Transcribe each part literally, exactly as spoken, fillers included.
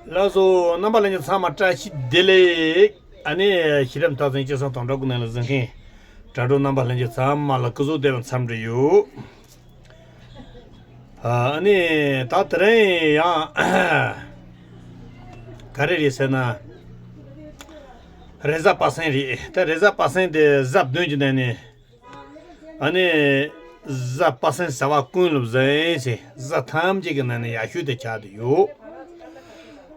ལགས་སོ། རྣམ་པ་ལྷན་རྒྱས་ཚང་མ་བཀྲ་ཤིས་བདེ་ལེགས། ཨ་ནི་ཤེས་རབ་མཐའ་ཚན་སྤྱི་བསང་དང་སྦྲགས་ཀྱི་ནང་ལ་གཟིགས་མཁན་དྲ་གྲོགས་རྣམ་པ་ལྷན་རྒྱས་ཚང་མ་ལ་སྐུ་གཟུགས་བདེ་བ་འཚམས་འདྲི་ཡོད། ཨ་ནི་ད་དེ་རིང་ཡང་ག་རེ་རེད་ཟེར་ན། རེས་གཟའ་པ་སངས་རེད། ད་རེས་གཟའ་པ་སངས་དེ་གཟའ་བདུན་གྱི་ནང་ནས། ཨ་ནི་གཟའ་པ་སངས་ཟེར་བ་ཀུན་སློང་ཟེར་ཡིན་ཟེར། གཟའ་ཐམས་ཅད་ཀྱི་ནང་ནས་ཡག་ཤོས་དེ་ཆགས་བསྡད་ཡོད།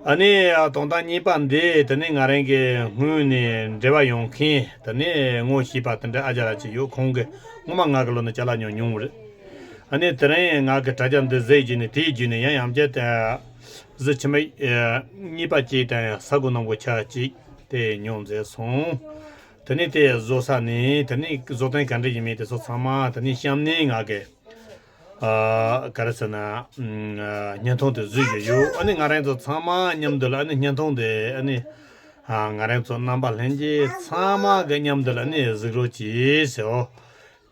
ཨ་ནི་དོན་དག་གཉིས་པ་འདི་དེ་ནི་ང་རང་གི་སྔོན་ནས་འབྲེལ་བ་ཡོད་མཁན་དེ་ནི་ངོ་ཤེས་པ་དེ་འདྲ་ཨ་ཅག་ར་ཅིག་ཡོད། ཁོང་གིས་སྔོན་མ་ང་གི་ལོ་ན་ཅ་ལག་ཉོ་མྱོང་བ་རེད། ཨ་ནི་དེ་རིང་ང་གི་དྲ་རྒྱ་འདི་གཟིགས་བྱས་ནས་དེའི་བརྒྱུད་ནས་ཡང་ཡང་བསྐྱར་དེ་གཟི་ཕྱི་མ་གཉིས་པ་གཅིག་དང་ས་གོ་ནང་གོ་ཆ་གཅིག་དེ་ཉོ་མཛད་སོང་། དེ་ནས་དེ་བཟོ་ས་ནས་དེ་ནས་བཟོ་སྟངས་ག་འདྲ་ཡིན་མིན་དེ་ཚོ་ཚང་མ་དེ་ནས་གཤམ་ནས་ང་གི་ཨ་ག་རེ་ཟེར་ན་ཨ་བརྙན་ཐུང་དེ་བཟོས་ཡོད་ཡོད། ཨ་ནི་ང་རང་ཚོ་ཚང་མ་མཉམ་དུ་ལ་ཨ་ནི་བརྙན་ཐུང་དེ་ཨ་ནི་ཨ་ང་རང་ཚོ་རྣམ་པ་ལྷན་རྒྱས་ཚང་མ་གི་མཉམ་དུ་ལ་ཨ་ནི་གཟིགས་རོགས་གྱིས་ཟེར། འོ་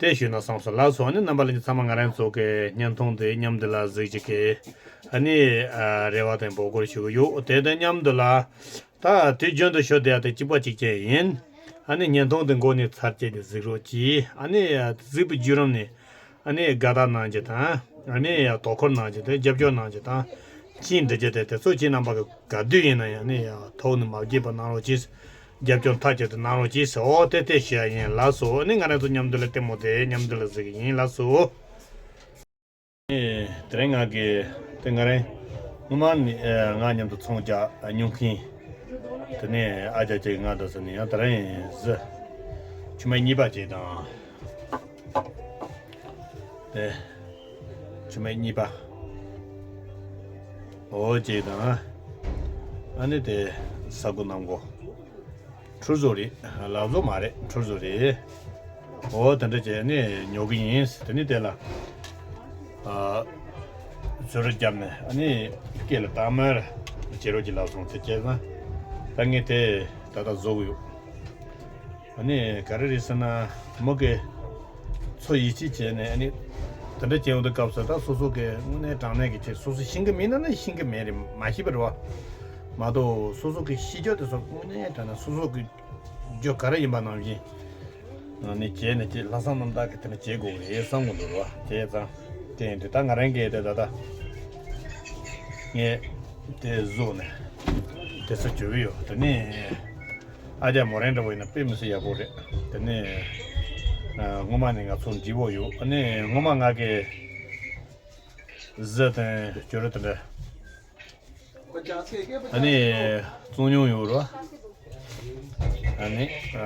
དེ་ཞུས་ན་བསམ་སོང་། ལགས་སོ། ཨ་ནི་རྣམ་པ་ལྷན་རྒྱས་ཚང་མ་ང་རང་ཚོ་གི་བརྙན་ཐུང་དེ་མཉམ་དུ་ལ་གཟིགས་ཀྱི་གི་ཨ་ནི་ཨ་རེ་བ་དང་འབོད་སྐུལ་ཞུ་གི་ཡོད། དེ་དང་མཉམ་དུ་ལ། ད་དུས་རྒྱུན་དུ་ཤོད་བསྡད་ཡ་དེ་གཅིག་པ་གཅིག་རྐྱང་ཡིན། ཨ་ནི་བརྙན་ཐུང་དེ་མགོ་ནས་ཚར་བཅད་དེ་གཟིགས་རོགས་གྱིས། ཨ་ནི་གཟིགས་པའི་བརྒྱུད་རིམ་ནས་ཨ་ནི་དགའ་རྟགས་གནང་རྒྱུ་དང་། ཨ་ནི་དོ་ཁུར་གནང་རྒྱུ་དང་། རྒྱབ་སྐྱོར་གནང་རྒྱུ་དང་། ཅི་འདྲི་རྒྱུ་དེ་དེ་ཚོ་ཁྱེད་རྣམ་པ་གི་ག་དུས་ཡིན་ན་ཡང་ནི་ཐོག་ནས་མ་བརྗེད་པ་གནང་རོགས་གྱིས། རྒྱབ་སྐྱོར་མཐའ་གཅིག་ཏུ་གནང་རོགས་གྱིས་ཟེར། འོ་དེ་དེ་ཞུ་ཡ་ཡིན། ལགས་སོ། ཨ་ནི་ང་རང་ཚོ་མཉམ་དུ་ལ་ལྟད་མོ་དེ་མཉམ་དུ་ལ་གཟིགས་ཀྱི་ཡིན། ལགས་སོ། དེ་རིང་ང་གི་དེ་ང་རང་སྔོན་མ་ནི་ང་མཉམ་དུ་ཚོང་རྒྱག་མྱོང་མཁན་དེ་ནས་ཨ་ཅག་ཅིག་ང་འདུག་ཟེར་ནས། ཡང་དེ་རིང་གཟི་ཕྱི་མ་གཉིས་པ་ཅིག་དང་། དེ་ཕྱི་མ་གཉིས་པ་འོ་ཅིག་དང་། ཨ་ནི་དེ་ས་གོ་ནང་གོ། འཕྲུལ་བཟོ་རེད། ལག་བཟོ་མ་རེད། འཕྲུལ་བཟོ་རེད། འོ་དེ་འདྲ་བྱས་ནས་ཉོ་གི་ཡིན། དེ་ནི་དེ་ལ་ཨ་བཟོ་རུ་བརྒྱབ་ནས་ཨ་ནི་སྐེ་ལ་བཏགས་མར་བྱེད་རོགས་ཀྱི་ལབ་སོང་། དེ་བྱས་ཙང་ད་ངས་དེ་ད་ལྟ་བཟོ་གི་ཡོད། ཨ་ནི་ག་རེ་རེད་ཟེར་ན་མོ་གི་ཚོ་ཡིད་ཆེས་བྱས་ནས། ཨ་ནི་དེ་འདྲ་བྱས་ཡོང་དུས་སྐབས་སུ་ད་སོ་སོ་གི་དངོས་གནས་དྲང་གནས་ཀྱི་ཆེད། སོ་སོ་ཤེས་ཀྱི་མིན་ན་ནི་ཤེས་ཀྱི་མེད་རེད། མ་ཤེས་པ་རེད་བ། མ་གཏོགས་སོ་སོ་གི་ཤེས་ཀྱོག་དེ་ཚོ་དངོས་གནས་དྲང་གནས་སོ་སོ་གི་རྒྱུ་ག་རེ་ཡིན་པ་ནང་བཞིན་ནས་བྱས་ནས་བྱས། ལྷག་བསམ་རྣམ་དག་གིས་དེ་འདྲ་བྱེད་དགོས་རེད་བསམ་གྱི་འདུག་ར། བྱས་ཙང་དེ་ཡིན་དུས་ད་ང་རང་གིས་དེ་ད་ལྟ་ངས་དེ་བཟོས་ནས་དེ་ཚོ་བྱོས་ཡོད། དེ་ནས་ཨ་ཅག་མོ་རང་འདྲ་བོ་ཡིན་ན་དཔེ་མི་སྲིད་ཡག་པོ་རེད། དེ་ནས་ཨ་སྔོན་མ་ནས་ང་ཚོ་འདྲིས་པོ་ཡོད། ཨ་ནི་སྔོན་མ་ང་གིས་གཟི་དང་བྱུ་རུ་དེ་འདྲ། ཨ་ནི་བཙོང་མྱོང་ཡོད་རེད། ཨ་ནི་ཨ་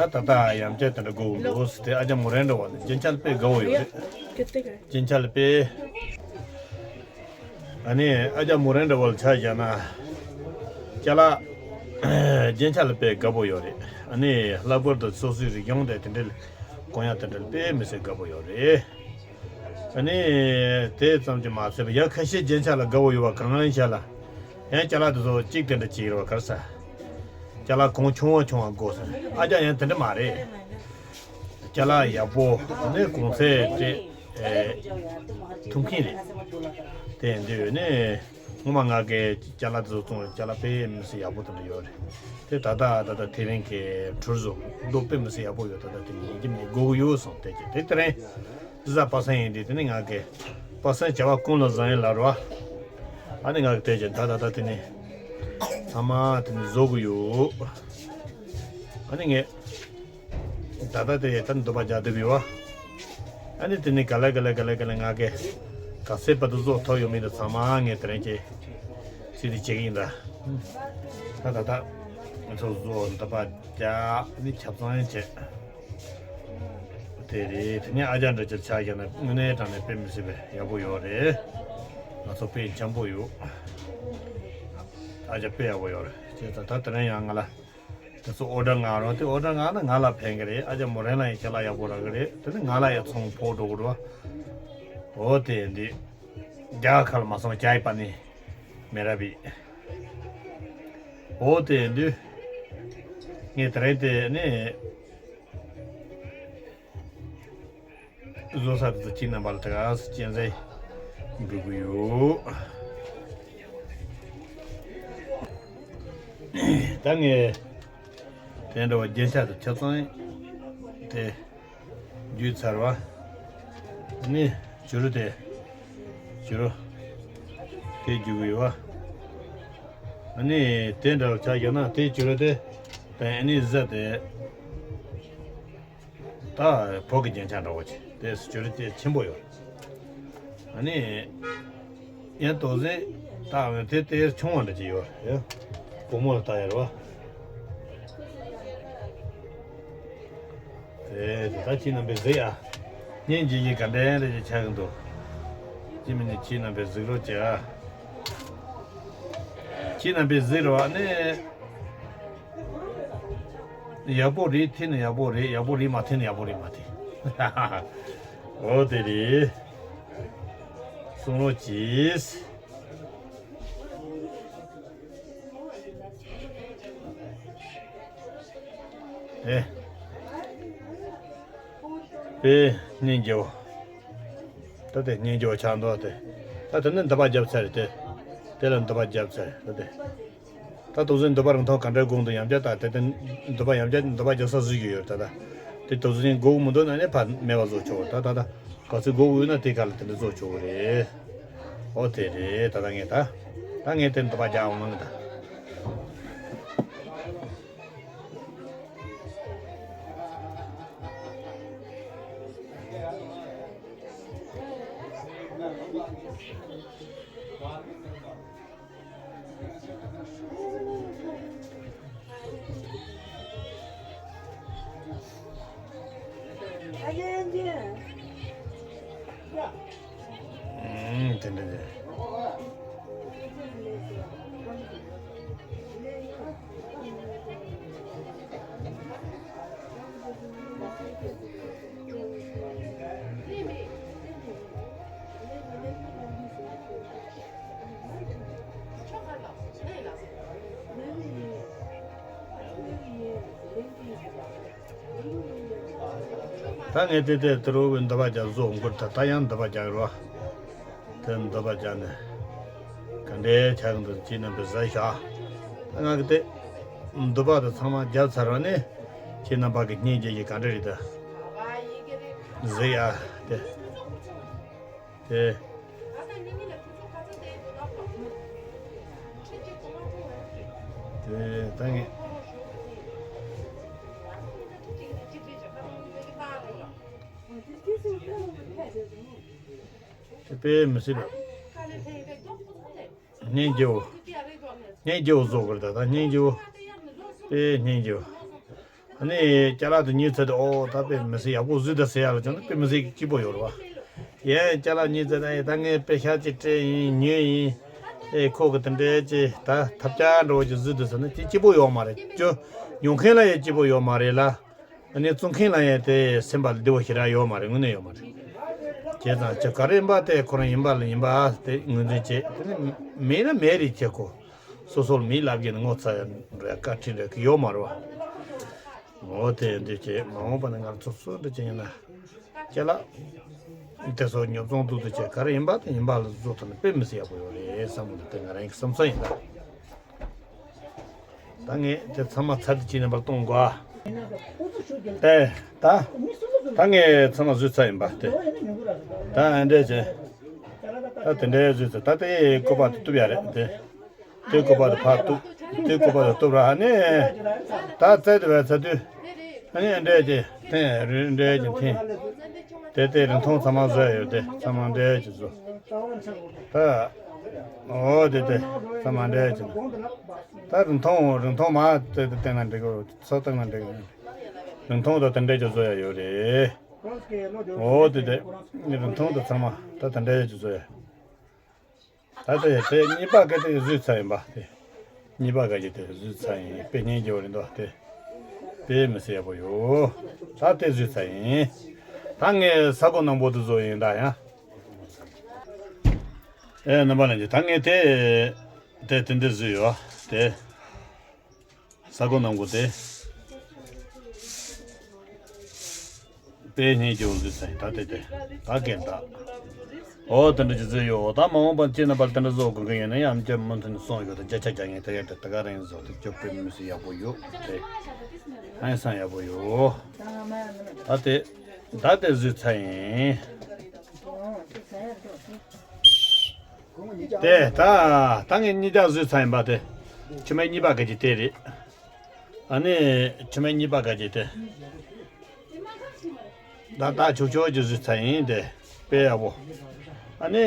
ད་ད་ལྟ་ཡང་བསྐྱར་དེ་འདྲ་དགོས་འདུག་ཟེར་ཏེ། ཨ་ཅག་མོ་རང་འདྲ་བ་ནི་རྒྱན་ཆ་ལ་དཔེ་དགའ་བོ་ཡོད་རེད། རྒྱན་ཆ་ལ་དཔེ། ཨ་ནི་ཨ་ཅག་མོ་རང་འདྲ་བ་ལ་ཆ་བཞག་ན་ཅ་ལག་རྒྱན་ཆ་ལ་དཔེ་དགའ་བོ་ཡོད་རེད། ཨ་ནི་གླ་པོར་དང་སོ་སོའི་རིག་གཞུང་དེ་དེ་འདྲ་གོན་ཡག་དེ་འདྲ་ལ་དཔེ་མི་སྲིད་དགའ་བོ་ཡོད་རེད། ཨ་ནི་དེ་ཙམ་གྱིས་མ་ཚད་པ་ཡང་ཁ་ཤས་རྒྱན་ཆ་ལ་དགའ་བོ་ཡོད་པ་གང་ཡིན་ཤག་ལ། ཡང་ཅ་ལག་དེ་ཚོ་གཅིག་དེ་འདྲ་བྱེད་ཀྱི་རེད་བ། ག་རེ་ཟ། ཅ་ལག་གོང་ཆུང་བ་ཆུང་བ་དགོས་ཟེར། ཨ་ཅག་ཡང་དེ་འདྲ་མ་རེད། ཅ་ལག་ཡག་པོ་ནི་གོང་ཚད་དེ་ཨེ་ཐུབ་མཁན་རེད། དེ་ཡིན་དུས་ནི་སྔོན་མ་ང་གིས་ཅ་ལག་དེ་ཚོ་བཙོང་བའི་ཅ་ལག་དཔེ་མི་སྲིད་ཡག་པོ་དེ་འདྲ་ཡོད་རེད། དེ་ད་ལྟ་ད་ལྟ་དེ་རིང་གི་འཕྲུལ་བཟོ་མདོག་དཔེ་མི་སྲིད་ཡག་པོ་ཡོད། ད་ལྟ་དེ་ཉིན་གྱི་མི་དགོས་ཀྱི་ཡོད་སོང་། དེ་གྱིས་དེ་དེ་རིང་གཟའ་པ་སངས་ཡིན་དུས་དེ་ནི་ང་གི་པ་སངས་བྱ་བ་ཀུན་ལ་བཟང་ཡིན་ལབ་རེད་བ། ཨ་ནི་ང་གི་དེ་གྱིས་ད་ད་ད་དེ་ནི་ཚང་མ་དེ་ནི་བཟོ་གི་ཡོད། ཨ་ནི་ངས་ད་ལྟ་དེ་ད་ནི་འདོད་པ་རྒྱག་བསྡད་པའི་བ། ཨ་ནི་དེ་ནི་ག་ལེ་ག་ལེ་ག་ལེ་ག་ལེ་ང་གི་ག་ཚད་བར་དུ་བཟོ་ཐུབ་ཡོད་མེད་དེ་ཚང་མ་ངས་དེ་རིང་གི་ཚིག་དེ་བྱེད་ཀྱི་ཡིན་ད། ད་ད་ད་ང་ཚོ་བཟོ་འདོད་པ་རྒྱག་ཨ་ནི་ཁྱབ་ཚང་བྱས། དེ་རེད། དེ་ནས་ཨ་ཅག་འདྲ་ཅིག་ཆགས་ཀྱང་ན་དངོས་གནས་དྲང་གནས་དཔེ་མི་སྲིད་པའི་ཡག་པོ་ཡོད་རེད། ང་ཚོ་དཔེ་འཇམ་པོ་ཡོད། ཨ་ཅག་དཔེ་ཡག་པོ་ཡོད་རེད། བྱས་ཙང་ད་དེ་རིང་ཡང་ང་ལ་དེ་ཚོ་ཨོ་ཌར་མངགས་རོགས། དེ་ཨོ་ཌར་མངགས་ན་ང་ལ་ཕན་གི་རེད། ཨ་ཅག་མོ་རང་ལ་ཡང་ཁྱེད་ལ་ཡག་པོ་རག་གི་རེད། དེ་ནི་ང་ལ་ཡང་ཚོང་ཕོག་འགྲོ་གི་རེད་བ། འོ་དེ་ཡིན་དུས་རྒྱ་གར་ལ་མ་སོང་རྒྱ་ཡི་པ་ནི་མེ་ར་བི། འོ་དེ་ཡིན་དུས་ངས་དེ་རིང་དེ་ནི། བཟོ་ས་དེ་ཚོ་ཁྱེད་རྣམ་པ་ལ་དེ་ག་སེ་སྤྱན་གཟིགས་འབུལ་གི་ཡོད། ད་ངས་དེ་འདྲ་བ་རྒྱན་ཆ་དང་ཆ་ཚང་དེ་བརྒྱུས་ཚར་བ། ནི་བྱུ་རུ་དེ་བྱུ་རུ་དེ་བརྒྱུས་ཡོད་བ། ནི་དེ་འདྲ་བ་ཆ་བཞག་ན་དེ་བྱུ་རུ་དེ་དང་ཨ་ནི་བཟའ་དེ། ད་བོད་ཀྱི་རྒྱན་ཆ་འདྲ་བོ་ཅིག་དེ་སུ་བྱུ་རུ་དེ་ཆེན་པོ་ཡོད། ཨ་ནི་ཡང་དོ་ཟན་ད་དེ་དེ་ཆུང་བ་འདྲ་ཅིག་ཡོད་ཡ། སྒོར་མོ་ལ་ལྟ་ཡ་རེད་བ། དེ་དེ་ད་ཁྱེད་རྣམ་པས་གཟིགས་ཨ། སྙིང་རྗེ་ཡི་ག་འདྲ་འདྲ་ཅིག་ཆགས་ཀྱི་འདུག་ཅི་མིན་ནི་ཁྱེད་རྣམ་པས་གཟིགས་རོགས་བྱེད་ཨ། ཁྱེད་རྣམ་པས་གཟིགས་རོགས་ཨ་ནི། ཡག་པོ་རེད་ཐེན་ན་ཡག་པོ་རེད། ཡག་པོ་རེད་མ་ཐེན་ན་ཡག་པོ་རེད་མ་ཐེན། འོ་དེ་རེད། གསུང་རོགས་གྱིས། ཨེ། དཔེ་སྙིང་རྗེ་བོ། ད་དེ་སྙིང་རྗེ་བོ་ཆགས་འདུག་དེ། ད་དེ་ནི་འདི་པ་རྒྱབ་ཚར་རེད་དེ། དེ་ལ་འདི་པ་རྒྱབ་ཚར་རེད་ད་དེ། ད་དུ་ཟིན་འདི་པ་རིང་ཐོག་ག་འདྲའི་དགོངས་འདུག་ཡང་བསྐྱར་ད་དེ་དེ་འདི་པ་ཡང་བསྐྱར་འདི་པ་རྒྱབ་ས་བཟོས་ཀྱི་ཡོད་ད་ད། དེ་དུ་ཟིན་དགོས་མི་འདུག་ན་ནི་ཕ་མེད་པ་བཟོ་ཆོག་ད་ད་ད། ག་ཚོད་དགོས་ཡོད་ན་དེ་ག་ལ་དེ་འདྲ་བཟོ་ཆོག་གི་རེད། ཨོ་དེ་རེད་ད་ད་ངས་ད། ད་ངས་དེ་འདི་པ་རྒྱག་འོང་ང་ད། ཨུམ། དེ་འདྲ་རེད། ད་ངས་དེ་དེ་དུ་རུ་བའི་འདི་པ་རྒྱག་བཟོ་འོང་གི་རེད་ད། ད་ཡང་འདི་པ་རྒྱག་རོགས། དེ་འདི་པ་རྒྱག་ནས་ག་འདྲའི་ཆགས་འདུག་ཅི་རྣམ་པའི་ཟ་ཤ། ད་ང་གི་དེ་འདི་པ་དེ་ཚང་མ་རྒྱབ་ཚར་བ་ནས་ཁྱེད་རྣམ་པ་གི་སྙིང་རྗེ་ཡི་ག་འདྲ་རེད་ད། ཟེར་ཡ་དེ། དེ། དེ་ད་ངས། དེ་དཔེ་མི་སྲིད་པ། སྙིང་རྗེ་བོ། སྙིང་རྗེ་བོ་བཟོ་དགོས་རེད་ད། ད་སྙིང་རྗེ་བོ། དཔེ་སྙིང་རྗེ་བོ། ཨ་ནི་ཅ་ལག་དེ་ཉོས་ཚར་དུས་ཨོ་ད་དཔེ་མི་སྲིད་ཡག་པོ་བཟོས་ད་ཟེར་ཡག་ལ་བྱུང་ན་དཔེ་མི་སྲིད་སྐྱིད་པོ་ཡོད་རེད་བ། ཡང་ཅ་ལག་ཉོས་ཚར་ད་ཡ་ད་ངས་དཔེ་ཤག་ཅིག་སྤྲད་ཡིན་ཉོས་ཡིན། ཨེ་ཁོ་གི་དེ་འདྲའི་ཅིག་ད་ཐབས་ཆག་འདྲ་བོ་ཅིག་བཟོས་ད་ཟེར་ན་དེ་སྐྱིད་པོ་ཡོད་མ་རེད་ཅོ། ཉོ་མཁན་ལ་ཡང་སྐྱིད་པོ་ཡོད་མ་རེད་ལ། ཨ་ནི་བཙོང་མཁན་ལ་ཡང་དེ་སེམས་པ་ལ་བདེ་བོ་ཞེ་དྲག་ཡོད་མ་རེད། དངོས་གནས་ཡོད་མ་རེད། བྱས་ཙང་ཅི་ག་རེ་ཡིན་པ་དེ་ཁོ་རང་ཡིན་པ་ལ་ཡིན་པ་དེ་ངོས་འཛིན་བྱེད། དེ་ནི་མེད་ན་མེད་རེད་བྱེད་དགོས། སོ་སོར་མི་ལབ་ཀྱི་ནི་ངོ་ཚ་ཡ་འགྲོ་ཡ་བཀའ་ཁྲིད་འདྲ་གི་ཡོད་མ་རེད་བ། འོ་དེ་འདི་བྱས་མ་འོངས་པ་ནི་ང་ཚོ་སོ་འདི་བྱས་ཡིན་ན། ཅ་ལག་དེ་ཚོ་ཉོ་ཚོང་འདུག་འདུག་བྱས་ག་རེ་ཡིན་པ་དེ་ཡིན་པ་ལ་བཟོ་ཐུབ་ན་དཔེ་མི་སྲིད་ཡག་པོ་ཡོད་རེད་བསམ་གི་འདུག་དེ་ང་རང་གི་བསམ་ཚུལ་ཡིན་ད། ད་ངས་དེ་ཚང་མ་ཚར་དུ་ཅི་ནས་པར་གཏོང་དགོས་ཨ། ཨེ། ད། ད་ངས་ཚང་མ་བཟོས་ཚར་ཡིན་པ་དེ། ད་ཨེ་འདྲས་བྱས། ད་དེ་འདྲས་བཟོས་ཚར། ད་དེ་ཀོ་པ་དེ་གཏུབ་ཡ་རེད་དེ། དེ་ཀོ་པ་དེ་ཕར་གཏུབ། དེ་ཀོ་པ་དེ་གཏུབ་ར་ཨ་ནི། ད་རྩལ་དེ་བས་ཚར་དུས། ཨ་ནི་ཨེ་འདྲས་ཀྱི་འཐེན་རེད་འདྲས་ཀྱི་འཐེན། དེ་དེ་རིང་ཐུང་ཚང་མ་བཟོས་ཡོད་དེ་ཚང་མ་འདྲས་ཀྱི་བཟོ། ད། འོ་དེ་དེ་ཚང་མ་འདྲས་ཀྱི། ད་རིང་ཐུང་རིང་ཐུང་མ་དེ་དེ་བསྟན་ན་འགྲིག་གི། ཚོ་བསྟན་ན་འགྲིག་གི། རིང་ཐུང་དང་དེ་འདྲས་ཀྱི་བཟོ་ཡ་ཡོད་རེད། འོ་དེ་དེ་རིང་ཐུང་དང་ཚང་མ་ད་དེ་འདྲས་ཀྱི་བཟོ་ཡ། ད་ལྟ་ཡ་དེ་གཉིས་པ་ག་དེ་བཟོས་ཚར་ཡིན་པ་དེ། གཉིས་པ་ག་གི་དེ་བཟོས་ཚར་ཡིན། དཔེ་སྙིང་རྗེ་བོ་རེད་འདུག་དེ། དཔེ་མི་སྲིད་ཡག་པོ་ཡོད། ད་དེ་བཟོས་ཚར་ཡིན། ད་ངས་ས་གོ་ནང་པོ་དེ་བཟོ་ཡིན་ད་ཡང་། ཨེ་རྣམ་པ་ལྷན་རྒྱས་ད་ངས་དེ། དེ་དེ་འདྲ་བཟོས་ཡོད་དེ། ས་གོ་ནང་པོ་དེ། དཔེ་སྙིང་རྗེ་བོ་བཟོས་ཚར་ཡིན་ད་དེ་དེ། ད་གན་ད། ཨོ་དེ་འདྲ་ཅིག་བཟོས་ཡོད། ད་མ་འོངས་པ་ཁྱེད་རྣམ་པར་དེ་འདྲ་བཟོ་དགོས་མཁན་ཡོད་ན་ཡང་བསྐྱར་མུ་མཐུད་ནས་གསུངས་ཡོད། ད་བརྒྱ་ཆ་བརྒྱ་ངས་དེ་ག་དེ་དེ་ག་རང་བཟོ་དེ་སྐྱོ་དཔེ་མི་སྲིད་ཡག་པོ་ཡོད་དེ། ཧང་སང་ཡག་པོ་ཡོད། ད་དེ་ད་དེ་བཟོས་ཚར་ཡིན། དེ་ད་ད་ངས་གཉིས་ཀ་བཟོས་ཚར་ཡིན་པ་དེ། ཆུ་མིག་གཉིས་པ་ག་གི་དེ་རེད། ཨ་ནི་ཆུ་མིག་གཉིས་པ་ག་གི་དེ། ད་ད་ཆོག་ཆོག་གི་བཟོས་ཚར་ཡིན་དེ། དཔེ་ཡག་པོ། ཨ་ནི་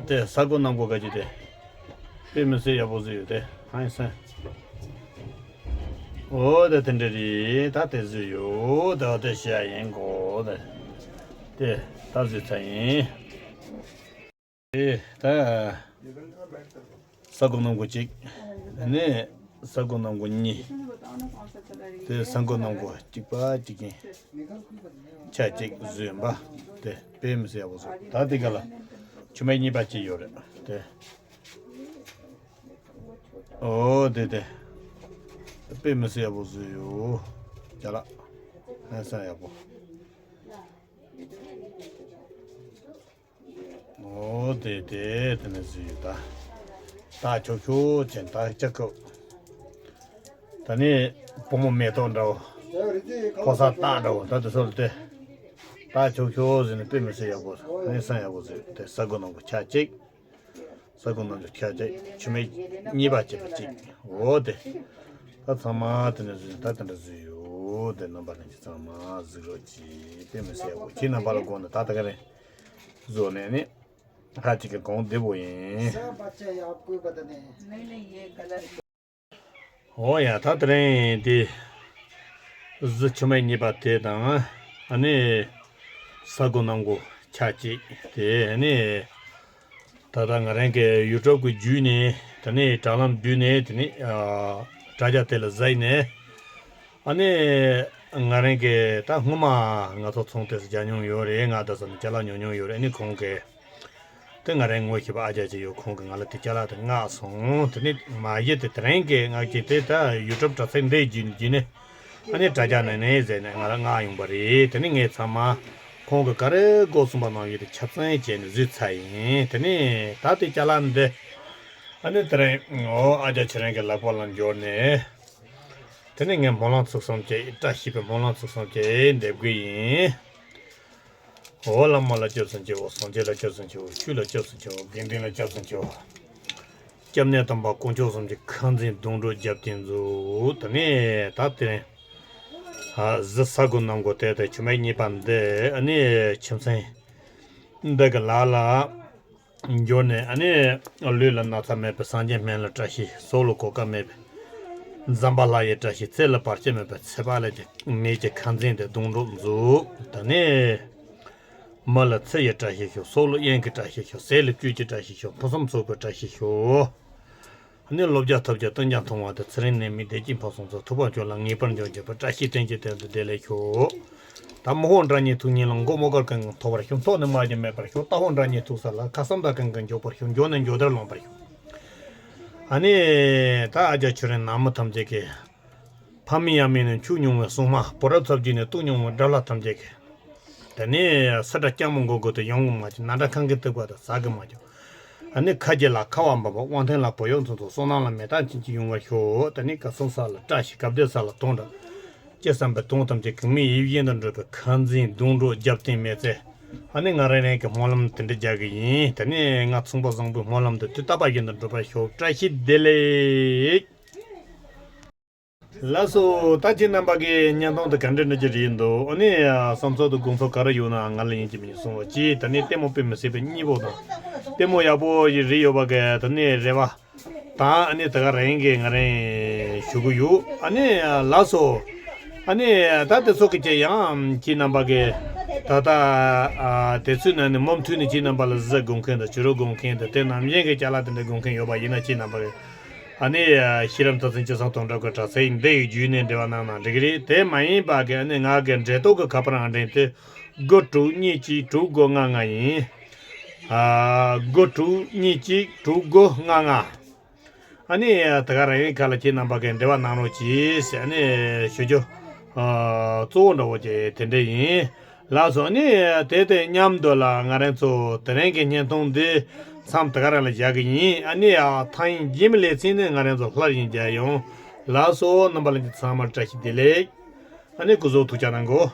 དེ་ས་གོ་ནང་གོ་ག་གི་དེ། དཔེ་མི་སྲིད་ཡག་པོ་བཟོས་ཡོད་དེ། ཧང་སང་། ཨོ་དེ་དེ་འདྲ་རེད། ད་དེ་བཟོས་ཡོད་དེ། ཨོ་དེ་བཤད་ཡིན་གོ་དེ། དེ་ད་བཟོས་ཚར་ཡིན། དེ་ད་ས་གོ་ནང་གོ་གཅིག་ནས་ས་གོ་ནང་གོ་གཉིས། དེ་ས་གོ་ནང་གོ་གཅིག་པ་གཅིག་ཡིན། ཆ་གཅིག་བཟོས་ཡིན་པ། དེ་དཔེ་མི་སྲིད་ཡག་པོ་བཟོས། ད་དེ་ག་ལ་ཆུ་མིག་གཉིས་པ་གཅིག་ཡོད་རེད་དེ། ཨོ་དེ་དེ། དཔེ་མི་སྲིད་ཡག་པོ་བཟོས་ཡོད། ཅ་ལག་ཧང་སང་ཡག་པོ། ཨོ་དེ་དེ་དེ་ནས་བཟོས་ཡོད་ད། ད་ཁྱོག་ཁྱོག་ཅན་ད་ཅག་ཁོ། ད་ནི་བུ་མོ་མེ་ཏོག་འདྲ་བོ། ཕོ་གསར་སྟག་འདྲ་བོ་ད་དེ་ཚོ་ལ་དེ། ད་ཁྱོག་ཁྱོག་ཟེར་ནས་དཔེ་མི་སྲིད་ཡག་པོ། ཧང་སང་ཡག་པོ་བཟོས་དེ། ས་གོ་ནང་གོ་ཆ་གཅིག་ས་གོ་ནང་གོ་ཆ་གཅིག་ཆུ་མིག་གཉིས་པ་བྱས་པ་གཅིག་ཨོ་དེ། ད་ཚང་མ་དེ་ནས་བཟོས་ད་དེ་འདྲ་བཟོས་ཡོད་དེ། རྣམ་པ་ལྷན་རྒྱས་ཚང་མ་གཟིགས་རོགས་གྱིས། དཔེ་མི་སྲིད་ཡག་པོ། ཁྱེད་རྣམ་པ་ལ་དགོངས་ནས་ད་ད་ག་རེ་བཟོ་ནས་ནི། ཧ་ཅིག་གི་གོང་བདེ་པོ་ཡིན། འོ་ཡ་ད་དེ་རིང་དེ་གཟི་ཆུ་མིག་གཉིས་པ་དེ་དང་ཨ་ནི་ས་གོ་ནང་གོ་ཆ་གཅིག་དེ་ཨ་ནི་ད་ལྟ་ང་རང་གི་ཡུ་ཊུབ་གི་བརྒྱུད་ནས་དེ་ནས་དྲ་ལམ་བརྒྱུད་ནས་དེ་ནས་དྲ་རྒྱ་དེ་ལ་གཟིགས་ནས། ཨ་ནི། ང་རང་གིས་ད་སྔོན་མ་ང་ཚོ་ཚོང་དེ་རྒྱག་མྱོང་ཡོད་རེད། ང་ད་ས་ནས་ཅ་ལག་ཉོ་མྱོང་ཡོད་རེད། ཨ་ནི་ཁོང་གིས་དེ་ང་རང་ངོ་ཤེས་པ་ཨ་ཅག་ཅིག་ཡོད། ཁོང་གིས་ང་ལ་དེ་ཅ་ལག་དེ་མངགས་སོང་། དེ་ནི་མ་གཞི་དེ་དེ་རིང་གི་ང་གིས་དེ་ད་ཡུ་ཊུབ་དྲ་ཚིགས་འདི་བརྒྱུད་ནས་བརྒྱུད་ནས་ཨ་ནི་དྲ་རྒྱ་ནས་ནས་ཟེར་ནས་ང་ལ་མངགས་ཡོང་པ་རེད། དེ་ནི་ངས་ཚང་མ་ཁོང་གིས་ག་རེ་དགོས་གསུངས་པ་ནང་བཞིན་དེ་ཁྱབ་ཚང་བྱས་ནས་བཟོས་ཚར་ཡིན། དེ་ནི་ད་དེ་ཅ་ལག་འདི་ཨ་ནི་དེ་རིང་ཨོ་ཨ་ཅག་ཁྱེད་རང་གི་ལག་པ་ལ་འབྱོར་ནས། དེ་ནས་ངས་སྨོན་ལམ་ཚུགས་བསམ་གྱིས། བཀྲ་ཤིས་པའི་སྨོན་ལམ་ཚུགས་བསམ་གྱིས་འདེབས་གི་ཡིན། འོ་བླ་མ་ལ་སྐྱབས་སུ་མཆིའོ། སངས་རྒྱས་ལ་སྐྱབས་སུ་མཆིའོ། ཆོས་ལ་སྐྱབས་སུ་མཆིའོ། དགེ་འདུན་ལ་སྐྱབས་སུ་མཆིའོ། སྐྱབས་གནས་དམ་པ་དཀོན་མཆོག་གསུམ་གྱི་ཁ་འཛིན་སྡོང་གྲོགས་རྒྱབ་རྟེན་མཛོད། དེ་ནས་ད་དེ་རིང་ཨ་གཟི་ས་གོ་ནང་གོ་དེ་དེ་ཆུ་མིག་གཉིས་པ་འདི་ཨ་ནི་ཁྱིམ་ཚང་འདི་གི་ལག་ལ། འབྱོར་ནས་ཨ་ནི་ལུས་ལ་ན་ཚ་མེད་པའི་སངས་རྒྱས་སྨན་བླའི་བཀྲ་ཤིས། སྲོག་ལ་གོད་ཁ་མེད་པའི་ཛམ་བྷ་ལ་ཡི་བཀྲ་ཤིས། ཚེ་ལ་བར་ཆད་མེད་པའི་ཚེ་དཔག་ལ་མེད་ཀྱི་ཁ་འཛིན་དེ་སྡོང་གྲོགས་མཛོད། ད་ནི་མི་ལ་ཚེ་ཡི་བཀྲ་ཤིས་ཤོག། སྲོག་ལ་གཡང་གི་བཀྲ་ཤིས་ཤོག། ཟས་ལ་བཅུད་ཀྱི་བཀྲ་ཤིས་ཤོག། ཕུན་སུམ་ཚོགས་པའི་བཀྲ་ཤིས་ཤོག། ཨ་ནི་བློ་རྒྱ་ཐབས་ཀྱིས་གཏིང་རྒྱ་མཐོང་བ་དང་། ཚེ་རིང་ནད་མེད་བདེ་སྐྱིད་ཕུན་སུམ་ཚོགས། ཐུབ་པ་མཆོག་ལ་ངེས་པར་འབྱོར་གྱུར་པའི་བཀྲ་ཤིས་རྟེན་གྱི་རྟེན་དུ་བདེ་ལེགས་ཤོག། ད་མི་དབང་དགྲ་གཉེན་ཐུགས་ཉེ་ལ། མགོ་དམུ་དཀར་གང་གང་ཐོབ་པར་ཤོག། མཐོ་ནས་དམའ་རྒྱུ་མེད་པར་ཤོག། རྟ་དབང་དགྲ་གཉེན་ཐུག་ས་ལ། ཁ་བསམ་དག་གང་གང་འཇོག་པར་ཤོག། མགྱོགས་ནས་མགྱོགས་དར་ལོངས་པར་ཤོག། ཨ་ནི་ད་ཨ་ཅག་ཁྱོད་རང་ནང་མི་ཐམས་ཅད་ཀྱིས། ཕ་མེས་ཡང་མེས་ནས་འཁྱུག་མྱོང་བའི་སྲུང་མ། བུ་རབས་ཚབས་ཆེན་ནས་གཏུག་མྱོང་བའི་དགྲ་ལྷ་ཐམས་ཅད་ཀྱིས། དེ་ནས་སེར་སྐྲ་སྐྱ་མོ་མགོ་དགུ་དེ་ཡོང་གི་མ་བྱུང་། ན་ཕྲ་ཁང་གི་སྟེགས་པ་དེ་ཟ་གི་མ་བྱུང་། ཨ་ནི་ཁ་རྗེ་ལ་ཁ་བ་འབབ་པ། དབང་ཐང་ལ་བུ་གཡོག་ཚོ་ཚོ། བསོད་ནམས་ལ་མེ་སྟག་ཅན་གྱིས་ཡོང་བར་ཤོག། དེ་ནས་སྐབས་སུ་ས་ལ་བཀྲ་ཤིས། སྐབས་དེ་ས་ལ་དོང་འདྲ། ཅི་བསམ་པའི་དོན་ཐམས་ཅད་གང་མིན་ཡིད་བཞིན་དུ་འགྲུབ་པའི་ཁ་འཛིན་སྡོང་གྲོགས་རྒྱབ་རྟེན་མེད་ཚེ། ཨ་ནི་ང་རང་རང་གི་སྨོན་ལམ་དེ་འདྲ་རྒྱག་གི་ཡིན། དེ་ནས་ང་ཚོང་པ་བཟང་པོའི་སྨོན་ལམ་དེ་དུས་རྟག་པ་བཞིན་དུ་འགྲུབ་པར་ཤོག། བཀྲ་ཤིས་བདེ་ལེགས། ལགས་སོ། ད་ཁྱེད་རྣམ་པ་གི་བརྙན་ཐུང་དེ་ག་འདྲ་འདྲ་ཅིག་རེད་འདུག། ཨ་ནི་བསམ་ཚོར་དང་དགོངས་ཚུལ་ག་རེ་ཡོད་ན་ང་ལ་ཡིན་གཅིག་མིན་གཅིག་གསུང་རོགས་གྱིས། ད་ནི་ལྟད་མོ་དཔེ་མི་སྲིད་པའི་སྙན་པོ་དང་། ལྟད་མོ་ཡག་པོ་ཞིག་རེད་ཡོད་པ་གི་ད་ནི་རེ་བ་དང་། ཨ་ནི་ད་ག་རང་གི་ང་རང་ཞུ་གི་ཡོད། ཨ་ནི་ལགས་སོ། ཨ་ནི་ད་དེ་ཚོ་གི་ཅི་ཡང་ཁྱེད་རྣམ་པ་གི་ད་ལྟ་ཨ་དེ་ཚོའི་ནང་ནས་མུ་མཐུད་ནས་ཁྱེད་རྣམ་པ་ལ་གཟིགས་དགོས་མཁན་དང་བྱུ་རུ་དགོས་མཁན་དང་དེ་ནང་བཞིན་གྱི་ཅ་ལག་དེ་འདྲ་དགོས་མཁན་ཡོད་པ་ཡིན་ན་ཁྱེད་རྣམ་པ་གི་ཨ་ནི་ཤེས་རབ་མཐར་ཕྱིན་སྤྱི་གསུམ་དོན་གྲུབ་ཀྱི་དྲ་ཚིགས་འདི་ཡི་བརྒྱུད་ནས་འབྲེལ་བ་གནང་ན་འགྲིག་གི་རེད། དེ་མ་ཡིན་པ་གི་ཨ་ནི་ང་གི་འབྲེལ་ཐོག་གི་ཁ་པར་ཨང་གྲངས་དེ་དགུ་དྲུག་གཉིས་གཅིག་དྲུག་དགུ་ལྔ་ལྔ་ཡིན། ཨ་དགུ་དྲུག་གཉིས་གཅིག་དྲུག་དགུ་ལྔ་ལྔ། ཨ་ནི་ད་ག་རང་ཡིན་ཁ་ལ་ཁྱེད་རྣམ་པ་གི་འབྲེལ་བ་གནང་རོགས་གྱིས་ཟེར་ཨ་ནི་ཞུ་རྒྱུ་ཨ་གཙོ་བོ་འདྲ་བོ་ཅིག་དེ་འདྲ་ཡིན། ལགས་སོ། ཨ་ནི་དེ་དེ་མཉམ་དུ་ལ་ང་རང་ཚོ་དེ་རིང་གི་བརྙན་ཐུང་འདི་མཚམས་དེ་ག་རང་ལ་བཞག་གི་ཡིན། ཨ་ནི་ཡ་ཐང་ཡིན་རྗེས་མ་ལས་ཚིག་ནི་ང་རང་ཚོ་སླར་ཡང་མཇལ་ཡོང་། ལགས་སོ། རྣམ་པ་ལྷན་རྒྱས་ཚང་མར་བཀྲ་ཤིས་བདེ་ལེགས། ཨ་ནི་སྐུ་གཟུགས་ཐུགས་ཅག་གནང་གོ།